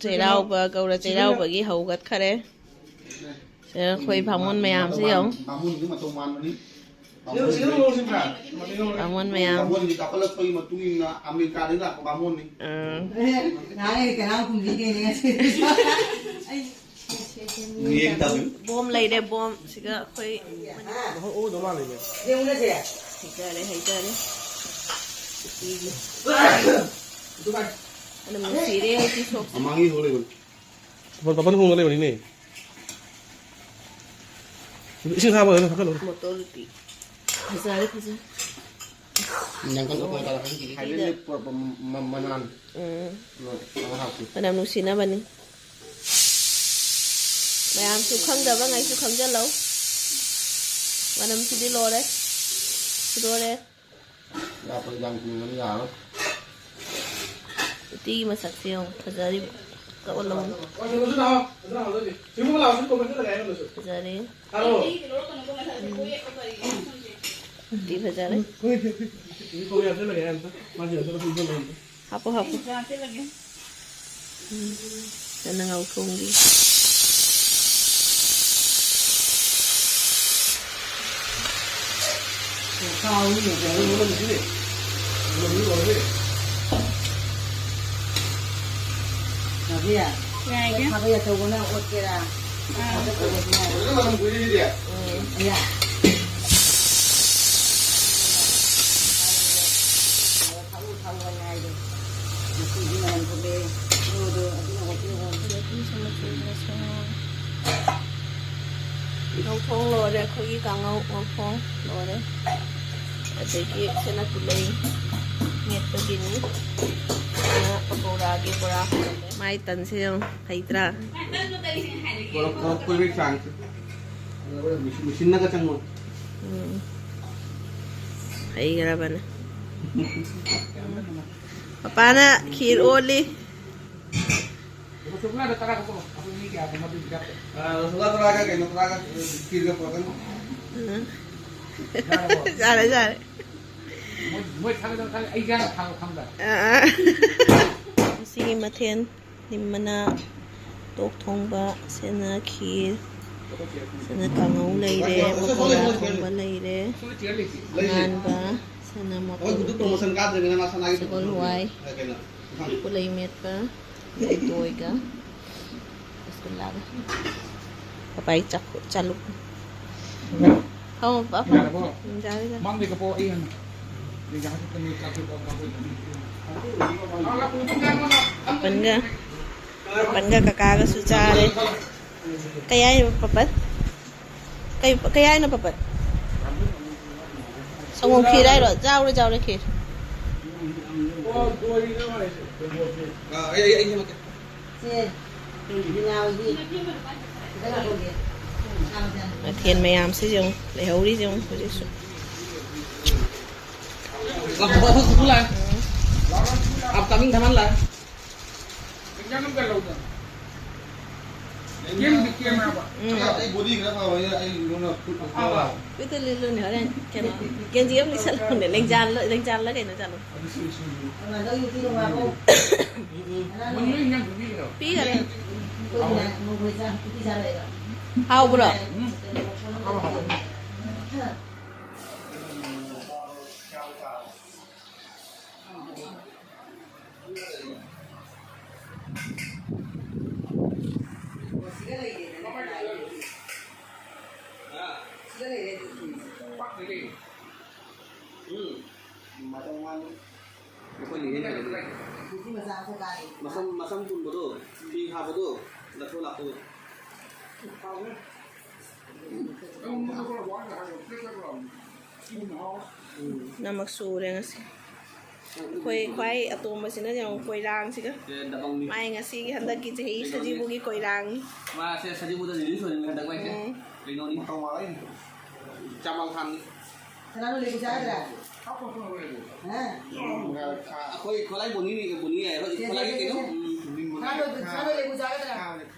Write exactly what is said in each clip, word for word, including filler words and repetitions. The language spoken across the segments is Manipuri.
ꯆꯩꯔꯥꯎꯕ, ꯒꯧꯔ ꯆꯩꯔꯥꯎꯕꯒꯤ ꯍꯧꯒꯠꯈꯔꯦ꯫ ꯁꯤꯗ ꯑꯩꯈꯣꯏ ꯕꯥꯃꯣꯟ ꯃꯌꯥꯝꯁꯦ ꯌꯦꯡꯉꯨ꯫ ꯕꯥꯃꯣꯟꯒꯤ ꯃꯇꯧ ꯃꯥꯟꯕꯅꯤ꯫ ꯕꯥꯃꯣꯟ ꯃꯌꯥꯝ꯫ ꯕꯥꯃꯣꯟꯒꯤ ꯆꯥꯎꯈꯠꯂꯛꯄꯒꯤ ꯃꯇꯨꯡ ꯏꯟꯅ ꯑꯃꯦꯔꯤꯀꯥꯗꯒꯤ ꯂꯥꯛꯄ ꯕꯥꯃꯣꯟꯅꯤ꯫ ꯑꯥ꯫ ꯅꯍꯥꯟ ꯑꯩ ꯀꯅꯥꯝ ꯈꯨꯝꯕꯤꯗꯦꯅꯦ ꯉꯁꯤ꯫ ꯑꯩ ꯕꯣꯝ ꯂꯩꯔꯦ, ꯕꯣꯝ꯫ ꯁꯤꯒ ꯑꯩꯈꯣꯏ ꯍꯩꯖꯔꯦ, ꯍꯩꯖꯔꯦ꯫ ꯎꯇꯤꯒꯤ꯫ ꯑꯗꯨꯝ ꯅꯨꯡꯁꯤꯔꯦ ꯎꯇꯤ ꯁꯣꯛꯁꯦ꯫ ꯃꯃꯥꯡꯒꯤ ꯍꯣ ꯂꯩꯕꯅꯤ꯫ ꯕꯕꯟ ꯍꯣꯡꯉ ꯂꯩꯕꯅꯤꯅꯦ꯫ ꯏꯁꯤꯡ ꯍꯥꯞꯄꯒ ꯑꯗꯨꯝ ꯊꯛꯀꯠꯂꯣ꯫ ꯃꯣꯇꯣꯔ ꯎꯇꯤ꯫ ꯐꯖꯔꯦ, ꯐꯖꯔꯦ꯫ ꯊꯥꯏꯂꯦꯟꯗꯒꯤ ꯄꯨꯔꯛꯄ ꯃ-, ꯃ-, ꯃꯅꯥꯅꯤ꯫ ꯎꯝ꯫ ꯑꯗꯣ ꯍꯥꯞꯁꯤ꯫ ꯃꯅꯝ ꯅꯨꯡꯁꯤꯅꯕꯅꯤ꯫ ꯃꯌꯥꯝꯁꯨ ꯈꯪꯗꯕ ꯉꯩꯁꯨ ꯈꯪꯖꯜꯂꯧ꯫ ꯃꯅꯝꯁꯤꯗꯤ ꯂꯣꯏꯔꯦ꯫ ꯂꯣꯏꯔꯦ꯫ ꯌꯥꯄ ꯌꯥꯝ ꯀꯨꯏꯅ ꯌꯥꯔꯣꯏ꯫ ꯎꯇꯤꯒꯤ ꯃꯁꯛꯁꯦ ꯌꯦꯡꯉꯨ, ꯐꯖꯔꯤꯕ꯫ ꯀꯛꯑꯣ ꯂꯧꯅꯤ꯫ ꯐꯖꯔꯦ꯫ ꯎꯝ꯫ ꯎꯇꯤ ꯐꯖꯔꯦ꯫ ꯍꯥꯞꯄꯣ, ꯍꯥꯞꯄꯣ꯫ ꯎꯝ꯫ ꯆꯅꯝ ꯉꯧꯊꯣꯡꯒꯤ꯫ ꯌꯥꯏꯌꯦ꯫ ꯈꯥꯕꯩ ꯑꯆꯧꯕꯅ ꯑꯣꯠꯀꯦꯔꯥ? ꯑꯥ꯫ ꯈꯥꯕꯩ ꯑꯆꯧꯕꯁꯤꯅ꯫ ꯎꯝ꯫ ꯌꯥ꯫ ꯊꯥꯎ, ꯊꯥꯎ ꯍꯥꯏꯅ ꯍꯥꯏꯗꯣ꯫ ꯉꯁꯤꯗꯤ ꯃꯅꯝ ꯊꯣꯛꯂꯛꯑꯦ꯫ ꯃꯔꯨꯗꯣ ꯑꯗꯨꯅ ꯑꯣꯠꯄꯤꯔꯣ꯫ ꯑꯗꯒꯤ ꯁꯨꯝ ꯃꯆꯨ ꯈꯔ ꯁꯪꯉꯣ꯫ ꯉꯧꯊꯣꯡ ꯂꯣꯏꯔꯦ, ꯑꯩꯈꯣꯏꯒꯤ ꯀꯥꯡꯉꯧ ꯉꯧꯊꯣꯡ ꯂꯣꯏꯔꯦ꯫ ꯑꯗꯒꯤ ꯁꯤꯅ ꯄꯨꯂꯩ ꯃꯦꯠꯄꯒꯤꯅꯤ꯫ ꯁꯤꯅ ꯄꯀꯧꯔꯥꯒꯤ ꯕꯣꯔꯥ ꯍꯧꯔꯦ꯫ ꯃꯥꯏ ꯇꯟꯁꯦ ꯌꯦꯡꯉꯨ, ꯍꯩꯇ꯭ꯔꯥ? ꯄꯣꯔꯛ-, ꯄꯣꯔꯛꯄꯒꯤ ꯆꯥꯡꯁꯦ꯫ ꯃꯦꯆꯤꯟꯅꯒ ꯆꯪꯉꯣꯏ꯫ ꯎꯝ꯫ ꯍꯩꯈ꯭ꯔꯕꯅꯦ꯫ ꯃꯄꯥꯅ ꯈꯤꯔ ꯑꯣꯜꯂꯤ꯫ ꯔꯁꯒꯨꯜꯂꯥꯗ ꯇꯔꯥ ꯈꯛ ꯄꯨꯔꯛꯑꯣ꯫ ꯑꯩꯈꯣꯏ ꯃꯤ ꯀꯌꯥ ꯀꯃꯥꯏ ꯇꯧꯔꯤꯅꯣ? ꯑ, ꯔꯁꯒꯨꯜꯂꯥ ꯇꯔꯥꯒ ꯀꯩꯅꯣ ꯇꯔꯥꯒ, ꯑ, ꯈꯤꯔꯒ ꯄꯨꯔꯛꯀꯅꯤ꯫ ꯎꯝ꯫ ꯌꯥꯔꯕꯣ? ꯌꯥꯔꯦ, ꯌꯥꯔꯦ꯫ ꯃꯣꯏ, ꯃꯣꯏ ꯊꯥꯒꯠꯂꯒ ꯊꯥꯒꯠ-, ꯑꯩ ꯌꯥꯝ ꯊꯥꯒꯠ ꯈꯪꯗꯕ꯫ ꯑ, ꯑ꯫ ꯉꯁꯤꯒꯤ ꯃꯊꯦꯜ꯫ ꯅꯤꯝ ꯃꯅꯥ, ꯇꯣꯛ ꯊꯣꯡꯕ, ꯁꯤꯅ ꯈꯤꯔ, ꯁꯤꯅ ꯀꯥꯡꯉꯧ ꯂꯩꯔꯦ, ꯄꯀꯣꯔꯥ ꯊꯣꯡꯕ ꯂꯩꯔꯦ, ꯑꯉꯥꯟꯕ, ꯁꯤꯅ ꯃꯣꯇꯣꯔ ꯎꯇꯤ, ꯁꯒꯣꯜ ꯍꯋꯥꯏ, ꯄꯨꯂꯩ ꯃꯦꯠꯄ, ꯑꯗꯩ ꯗꯣꯏꯒ, ꯔꯁꯒꯨꯜꯂꯥꯒ꯫ ꯄꯄꯥꯏ ꯆꯥꯈꯣ-, ꯆꯥꯂꯨ꯫ ꯍꯥꯎ, ꯄꯥꯄꯥ꯫ ꯌꯥꯔꯕꯣ? ꯎꯝ, ꯌꯥꯔꯦ, ꯌꯥꯔꯦ꯫ ꯃꯥꯡꯗ ꯀꯥꯄꯛꯑꯣ, ꯑꯩ ꯍꯥꯟꯅ꯫ ꯑꯩ ꯉꯥꯏꯍꯥꯛ ꯈꯛꯇꯅꯤ ꯆꯥꯛ ꯇꯣꯛꯄ ꯀꯥꯄꯛꯑꯣ꯫ ꯄꯟꯒ, ꯄꯟꯒ ꯀꯀꯥꯒꯁꯨ ꯆꯥꯔꯦ꯫ ꯀꯩ ꯍꯥꯏꯅꯣ, ꯄꯄꯠ? ꯀꯩ, ꯀꯩ ꯍꯥꯏꯅꯣ, ꯄꯄꯠ? ꯁꯪꯒꯣꯝ ꯈꯤꯔ ꯍꯥꯏꯔꯣ? ꯆꯥꯎꯔꯦ, ꯆꯥꯎꯔꯦ, ꯈꯤꯔ꯫ ꯑꯥ, ꯑꯩ, ꯑꯩ, ꯑꯩ ꯁꯦꯝꯃꯛꯀꯦ꯫ ꯁꯦ, ꯕꯤꯅꯥ ꯍꯣꯏꯒꯤ ꯈꯤꯇꯪ ꯍꯥꯞꯄꯛꯑꯣ꯫ ꯃꯊꯦꯜ ꯃꯌꯥꯝꯁꯤꯁꯨ ꯌꯦꯡꯉꯨ, ꯂꯩꯍꯧꯔꯤꯁꯦ ꯌꯦꯡꯉꯨ ꯍꯧꯖꯤꯛꯁꯨ꯫ ꯂꯥꯛꯑꯣ, ꯂꯥꯛꯑꯣ, ꯂꯥꯛꯑꯣ, ꯂꯥꯛꯑꯣ꯫ Upcoming ꯊꯝꯃꯟ ꯂꯥꯛꯑꯦ꯫ ꯎꯝ꯫ ꯑꯩ ꯕꯣꯗꯤ ꯈꯔ ꯐꯕ, ꯑꯩ, ꯑꯩ ꯅꯉꯣꯟꯗ ꯐꯨꯠ ꯐꯨꯠ ꯐꯨꯠ ꯂꯥꯛꯑꯣ꯫ ꯐꯨꯔꯤꯠꯇꯣ ꯂꯤꯠꯂꯨꯅꯦ, ꯍꯣꯔꯦꯟ ꯀꯩꯅꯣ, ꯒꯦꯟꯖꯤ ꯑꯃ ꯂꯤꯠꯁꯜꯂꯨꯅꯦ, ꯂꯦꯡꯖꯥꯜꯂ, ꯂꯦꯡꯖꯥꯜꯂ ꯀꯩꯅꯣ ꯆꯠꯂꯣ꯫ ꯑꯗꯨ ꯁꯤ, ꯁꯤ, ꯁꯤ꯫ ꯄꯤꯈꯔꯦ꯫ ꯍꯥꯎꯕ꯭ꯔꯣ? ꯎꯝ꯫ ꯃꯇꯝ ꯋꯥꯠꯂꯤ꯫ ꯑꯩꯈꯣꯏ ꯅꯦꯅꯦ ꯂꯩꯔꯗꯤ꯫ ꯅꯨꯄꯤ ꯃꯆꯥ ꯑꯩꯈꯣꯏ ꯀꯥꯔꯦ꯫ ꯃꯁꯝ, ꯃꯁꯝ ꯄꯨꯟꯕꯗꯣ, ꯐꯤ ꯍꯥꯞꯄꯗꯣ, ꯂꯧꯊꯣꯛ ꯂꯥꯛꯄꯗꯣ꯫ ꯅꯃꯛ ꯁꯨꯔꯦ ꯉꯁꯤ꯫ ꯑꯩꯈꯣꯏ ꯈ꯭ꯋꯥꯏ ꯑꯇꯣꯝꯕꯁꯤꯅ ꯌꯦꯡꯉꯨ, ꯀꯣꯏꯔꯥꯡꯁꯤꯒ꯫ ꯃꯥꯏ ꯉꯁꯤꯒꯤ ꯍꯟꯗꯛꯀꯤ ꯆꯍꯤ ꯁꯖꯤꯕꯨꯒꯤ ꯀꯣꯏꯔꯥꯡꯅꯤ꯫ ꯃꯥꯁꯦ ꯁꯖꯤꯕꯨꯗ release ꯑꯣꯏꯔꯤꯕꯅꯤ ꯍꯟꯗꯛ ꯃꯥꯏꯁꯦ꯫ ꯎꯝ꯫ ꯀꯩꯅꯣꯅꯤ? ꯆꯥꯃꯜ ꯈꯥꯟꯅꯤ꯫ ꯁꯅꯥꯅꯨ ꯂꯦꯕꯨ ꯆꯥꯒꯗ꯭ꯔꯥ? ꯍꯥ? ꯑꯩꯈꯣꯏ ꯈꯣꯂꯥꯏ ꯕꯣꯅꯤꯅꯤ, ꯕꯣꯅꯤ ꯍꯥꯏ, ꯑꯩꯈꯣꯏ ꯁꯦ, ꯁꯦ, ꯈꯣꯂꯥꯏꯒꯤ ꯁꯦ, ꯁꯦ, ꯀꯩꯅꯣ? ꯁꯦ꯫ ꯎꯝ꯫ ꯁꯅꯥꯅꯨ, ꯁꯅꯥꯅꯨ ꯂꯦꯕꯨ ꯆꯥꯒꯗ꯭ꯔꯥ?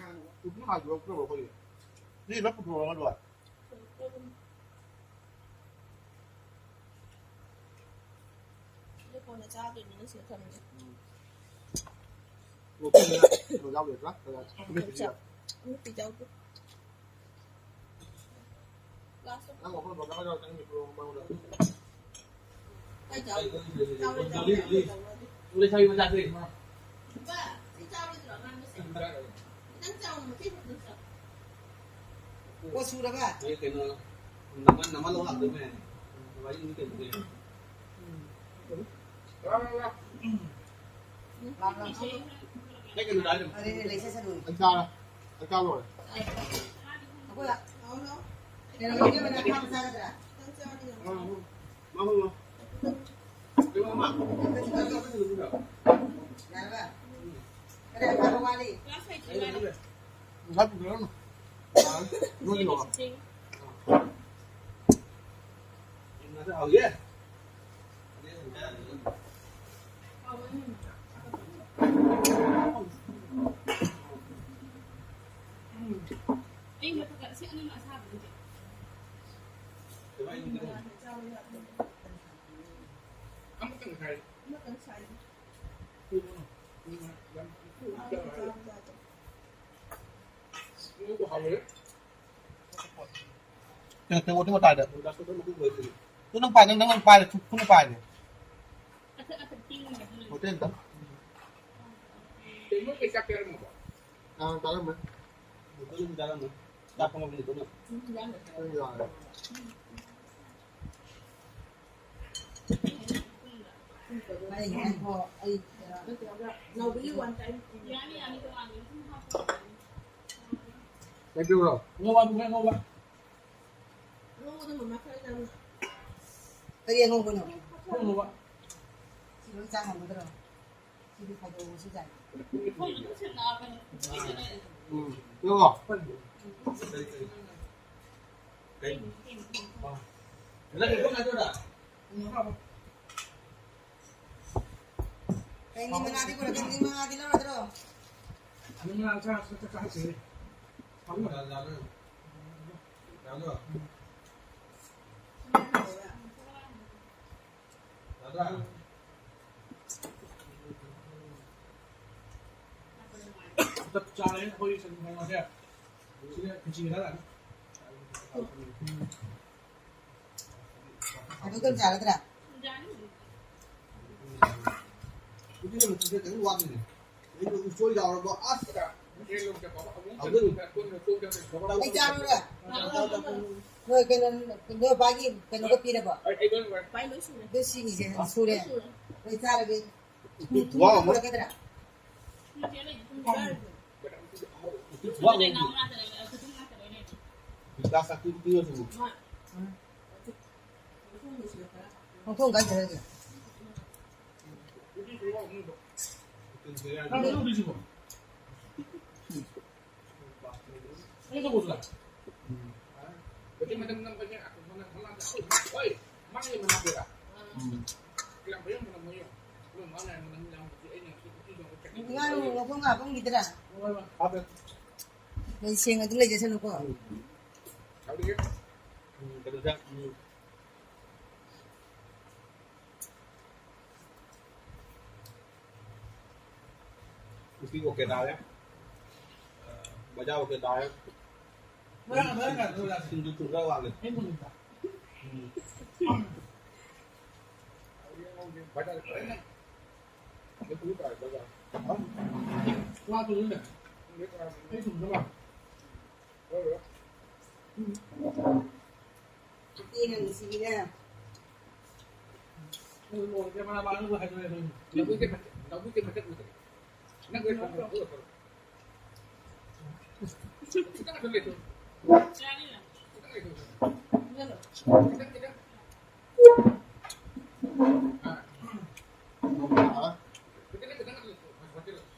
ꯎꯝ, ꯍꯥꯏꯕꯤꯔꯛꯇ꯭ꯔꯕꯣ ꯑꯩꯈꯣꯏꯒꯤ? ꯁꯤ ꯂꯣꯏ ꯄꯨꯊꯣꯔꯛꯑꯣ ꯂꯣꯏꯔꯦ꯫ ꯁꯤꯗ ꯀꯣꯟꯅ ꯆꯥꯗꯣꯏꯅꯤꯅ ꯁꯤꯗ ꯊꯝꯃꯦ꯫ ꯎꯝ꯫ ꯂꯣꯀꯦꯜꯅ ꯀꯩꯅꯣ ꯌꯥꯎꯗꯣꯏ ꯅꯠꯇ꯭ꯔꯥ? ꯀꯩꯅꯣ, ꯑꯃꯦꯠꯄꯁꯨ ꯌꯥꯎ-, ꯑꯃꯦꯠꯄ ꯌꯥꯎꯗꯦ꯫ ꯅꯪ ꯋꯥꯐꯝ ꯊꯣꯛꯄ ꯍꯥꯏꯔꯣ, ꯅꯪꯒꯤ ꯄ꯭ꯔꯣ ꯃꯉꯣꯟꯗ꯫ ꯑꯩ ꯆꯥꯎ-, ꯆꯥꯎꯔꯦ, ꯆꯥꯎꯔꯦ, ꯆꯥꯎꯔꯦ, ꯆꯥꯎꯔꯦ꯫ ꯂꯩꯁꯥꯕꯤ ꯃꯆꯥꯁꯦ꯫ ꯅꯨꯄꯥ, ꯁꯤ ꯆꯥꯔꯣꯏꯗ꯭ꯔꯣ ꯑꯉꯥꯡꯕꯁꯦ? ꯈꯤꯇꯪ ꯆꯥꯎ, ꯃꯇꯦꯛ ꯈꯛꯇꯪ ꯆꯥꯎ꯫ ꯑꯣ, ꯁꯨꯔꯕ? ꯑꯩ ꯀꯩꯅꯣ, ꯅꯃ-, ꯅꯃ ꯂꯧ ꯂꯥꯛꯇꯣꯏꯅꯦ꯫ ꯋꯥꯔꯤ ꯃꯤ ꯀꯩꯅꯣ ꯇꯧꯋꯦ꯫ ꯎꯝ꯫ ꯑꯩ ꯀꯩꯅꯣ ꯆꯥꯔꯦ꯫ ꯑꯗꯨꯗꯤ ꯂꯩꯁꯦ ꯁꯅꯨ꯫ ꯑꯩ ꯆꯥꯔꯦ꯫ ꯑꯩ ꯆꯥ ꯂꯣꯏꯔꯦ꯫ ꯑꯩꯈꯣꯏ ꯀꯩꯅꯣ, ꯏꯕꯦꯝꯃꯅ ꯈꯥꯕ ꯆꯥꯒꯗ꯭ꯔꯥ? ꯎꯝ, ꯎꯝ꯫ ꯃꯥ, ꯃꯥ, ꯃꯥ꯫ ꯌꯥꯔꯕ? ꯀꯗꯥꯏ ꯈꯥꯕ ꯋꯥꯠꯂꯤ? ꯉꯁꯥꯏ ꯄꯨꯊꯣꯔꯛꯑꯝꯃꯣ꯫ ꯅꯣꯏꯒꯤ ꯂꯧꯔꯣ꯫ ꯍꯥꯎꯏꯌꯦ꯫ ꯀꯩꯅꯣ, ꯇꯦꯡꯀꯣꯠ, ꯇꯦꯡꯀꯣꯠ ꯇꯥꯏꯗ꯫ ꯑꯗꯨ ꯅꯪ ꯄꯥꯏ, ꯅꯪ, ꯅꯪ ꯄꯥꯏꯔꯦ, ꯈꯨ-, ꯈꯨꯠꯅ ꯄꯥꯏꯔꯦ꯫ ꯍꯣꯇꯦꯜꯗ꯫ ꯑꯥ, ꯆꯥꯔꯝꯃꯦ꯫ ꯆꯥꯛ ꯐꯪꯉꯕꯅꯤ ꯑꯗꯨꯅ꯫ ꯑꯩ ꯌꯥꯔꯦ꯫ ꯅꯧꯕꯒꯤ one time. ꯂꯩꯕꯤꯕ꯭ꯔꯣ? ꯉꯧꯕ, ꯉꯧꯕ꯫ ꯀꯔꯤ ꯑꯉꯧꯕꯅꯣ? ꯉꯧꯕ꯫ ꯁꯤ ꯂꯣꯏ ꯆꯥ ꯉꯝꯒꯗ꯭ꯔꯣ? ꯁꯤꯗꯤ ꯐꯥꯏꯗꯧꯕꯁꯨ ꯌꯥꯏ꯫ ꯎꯝ꯫ ꯌꯦꯡꯉꯣ꯫ ꯀꯩꯅꯤ ꯃꯅꯥꯗꯤ ꯄꯨꯔꯛꯀꯦ, ꯅꯤ ꯃꯅꯥꯗꯤ ꯂꯧꯔꯗ꯭ꯔꯣ? ꯆꯞ ꯆꯥꯔꯦ ꯑꯩꯈꯣꯏ ꯁꯟ ꯊꯣꯡꯕꯁꯦ꯫ ꯁꯤꯅ ꯈꯦꯆꯤ ꯈꯔ ꯂꯥꯛꯑꯦ꯫ ꯑꯗꯨ ꯑꯗꯨꯝ ꯆꯥꯒꯗ꯭ꯔꯥ? ꯎꯇꯤ ꯅꯨꯃꯤꯠꯇꯨꯗ ꯈꯤꯇꯪ ꯋꯥꯠꯂꯤꯅꯦ꯫ ꯑꯩꯅ ꯎꯁꯣꯏ ꯌꯥꯎꯔꯕ, ꯑꯁ! ꯑꯩ ꯆꯥꯔꯨꯔꯦ꯫ ꯅꯣꯏ ꯀꯩꯅꯣ, ꯅꯣꯏ ꯕꯥꯒꯤ ꯀꯩꯅꯣꯒ ꯄꯤꯔꯕꯣ? ꯑꯗꯨ ꯁꯤꯒꯤꯁꯦ ꯁꯨꯔꯦ꯫ ꯂꯣꯏ ꯆꯥꯔꯒꯦ꯫ ꯋꯥ ꯑꯃ꯫ ꯄꯨꯔꯛꯀꯗ꯭ꯔꯥ? ꯋꯥ ꯑꯃ꯫ ꯒ꯭ꯂꯥꯁ ꯑꯅꯤ ꯄꯤꯔꯁꯨ꯫ ꯍꯣꯡꯊꯣꯛ ꯀꯥꯏ ꯆꯠꯂꯒꯦ? ꯉꯥ ꯃꯈꯣꯡ ꯍꯥꯞꯄꯝꯈꯤꯗ꯭ꯔꯥ? ꯂꯩ ꯁꯦꯡꯉꯗꯤ ꯂꯩꯖꯁꯅꯨꯀꯣ꯫ ꯎꯇꯤ ꯑꯣꯀꯦ ꯇꯥꯔꯦ꯫ ꯕꯖꯥꯔ ꯑꯣꯀꯦ ꯇꯥꯔꯦ꯫ ꯁꯤꯡꯖꯨ ꯊꯨꯝ ꯈꯔ ꯋꯥꯠꯂꯦ꯫ ꯎꯝ꯫ ꯏꯆꯦꯅ ꯅꯨꯡꯁꯤꯕꯤꯅ꯫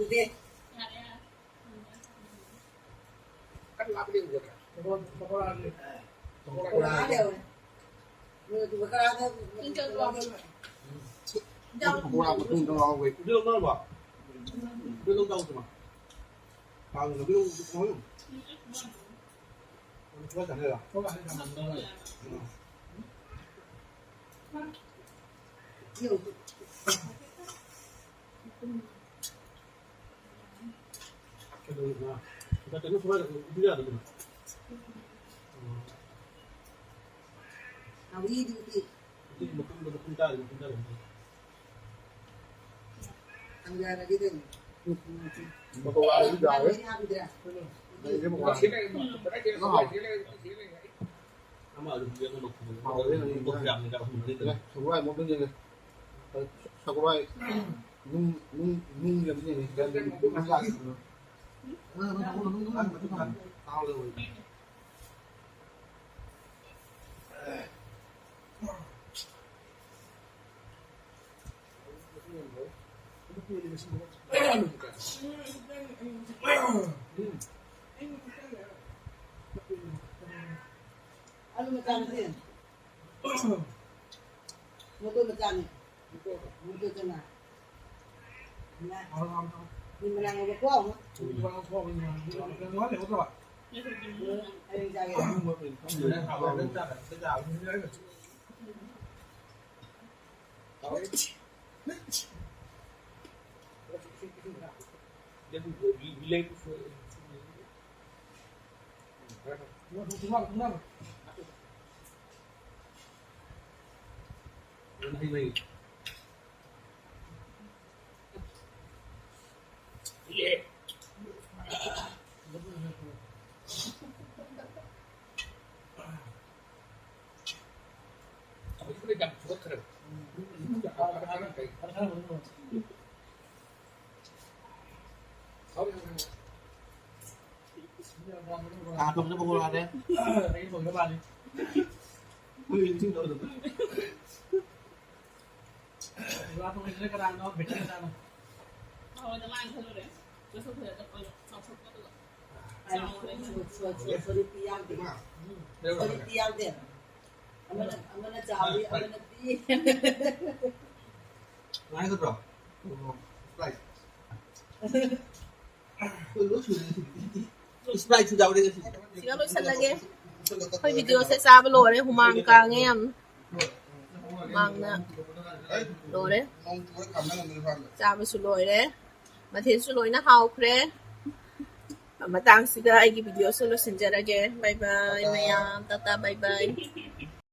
ꯎꯗꯦ꯫ ꯄꯀꯧꯔꯥ ꯂꯩꯍꯧꯔꯦ꯫ ꯄꯀꯧꯔꯥꯗ ꯄꯀꯧꯔꯥ ꯃꯇꯨꯝꯗ ꯉꯥꯎꯍꯧꯋꯦ꯫ ꯎꯇꯤ ꯂꯧꯅꯔꯕꯣ? ꯎꯇꯤ ꯂꯧꯅꯔꯕꯣ? ꯀꯥꯡꯒꯤ ꯂꯧꯕꯤꯔꯣ꯫ ꯎꯇꯤ ꯂꯧꯅꯔꯕꯣ? ꯀꯩꯅꯣ ꯁꯨꯃꯥꯏꯅ ꯎꯕꯤ ꯌꯥꯗꯕꯅꯣ? ꯅꯥꯎꯔꯤꯗꯨꯗꯤ꯫ ꯎꯇꯤ ꯃꯇꯨꯝꯗꯣ ꯃꯇꯨꯝ ꯇꯥꯔꯦ, ꯃꯇꯨꯝ ꯇꯥꯔꯦ꯫ ꯊꯥꯡꯖꯔꯒꯦ ꯀꯩꯅꯣ꯫ ꯄꯀꯧꯔꯥꯗꯤ ꯌꯥꯔꯦ꯫ ꯍꯥꯞꯄꯤꯗ꯭ꯔꯥ? ꯂꯩꯔꯦ ꯄꯀꯧꯔꯥꯗꯤ꯫ ꯑꯃ ꯑꯗꯨꯝ ꯌꯦꯡꯉꯣ, ꯍꯥꯎꯋꯦ, ꯃꯈꯣꯟ ꯌꯥꯝꯅ ꯌꯥꯎꯍꯟꯕꯅꯤ꯫ ꯁꯒꯣꯜ ꯍꯋꯥꯏ ꯃꯇꯨꯝ ꯌꯦꯡꯒꯦ꯫ ꯁꯒꯣꯜ ꯍꯋꯥꯏ ꯅꯨꯡ, ꯅꯨꯡ, ꯅꯨꯡ ꯌꯥꯝ ꯌꯦꯡꯉꯦ꯫ ꯑꯂꯨ ꯃꯆꯥ ꯅꯠꯇꯦ꯫ ꯃꯣꯇꯣꯔ ꯃꯆꯥꯅꯤ꯫ ꯃꯣꯇꯣꯔ ꯆꯅꯥ꯫ ꯃꯤ ꯃꯅꯥ ꯉꯧꯕ ꯀꯣ꯫ ꯎꯝ, ꯍꯌꯦꯡ ꯆꯥꯒꯦ꯫ ꯍꯧꯖꯤꯛꯄꯨꯗꯤ ꯌꯥꯝ ꯊꯣꯛꯈ꯭ꯔꯦ꯫ ꯀꯥ ꯊꯣꯡꯅꯕ ꯍꯣꯠꯅꯔꯦ꯫ ꯍꯣꯏ, ꯏꯟꯖꯤꯟ ꯇꯧꯗꯕ꯫ ꯍꯣꯏꯗ ꯃꯥꯅ ꯈꯜꯂꯨꯔꯦ꯫ ꯃꯁꯛ ꯐꯖꯗꯕ ꯆꯥꯎꯊꯣꯛꯄꯗꯨꯒ꯫ ꯁꯣꯔꯤ ꯄꯤ ꯌꯥꯎꯗꯦ꯫ ꯁꯣꯔꯤ ꯄꯤ ꯌꯥꯎꯗꯦ꯫ ꯑꯃꯅ, ꯑꯃꯅ ꯆꯥꯎꯏ, ꯑꯃꯅ ꯄꯤ꯫ ꯅꯨꯡꯉꯥꯏꯒꯗ꯭ꯔꯣ? ꯑꯣ, ꯁꯨꯄ꯭ꯔꯥꯏꯁ꯫ ꯁꯤꯒ ꯂꯣꯏꯁꯜꯂꯒꯦ꯫ ꯑꯩꯈꯣꯏ ꯚꯤꯗꯤꯑꯣꯁꯦ ꯆꯥꯕ ꯂꯣꯏꯔꯦ꯫ ꯍꯨꯃꯥꯡ ꯀꯥꯡꯉꯦ ꯌꯥꯝ꯫ ꯍꯨꯃꯥꯡꯅ ꯂꯣꯏꯔꯦ꯫ ꯆꯥꯕꯁꯨ ꯂꯣꯏꯔꯦ꯫ ꯃꯊꯦꯜꯁꯨ ꯂꯣꯏꯅ ꯍꯥꯎꯈ꯭ꯔꯦ꯫ ꯃꯇꯥꯡꯁꯤꯗ ꯑꯩꯒꯤ videoꯁꯨ ꯂꯣꯏꯁꯤꯟꯖꯔꯒꯦ꯫ Bye bye ꯃꯌꯥꯝ, ꯇꯥꯇꯥ, bye bye꯫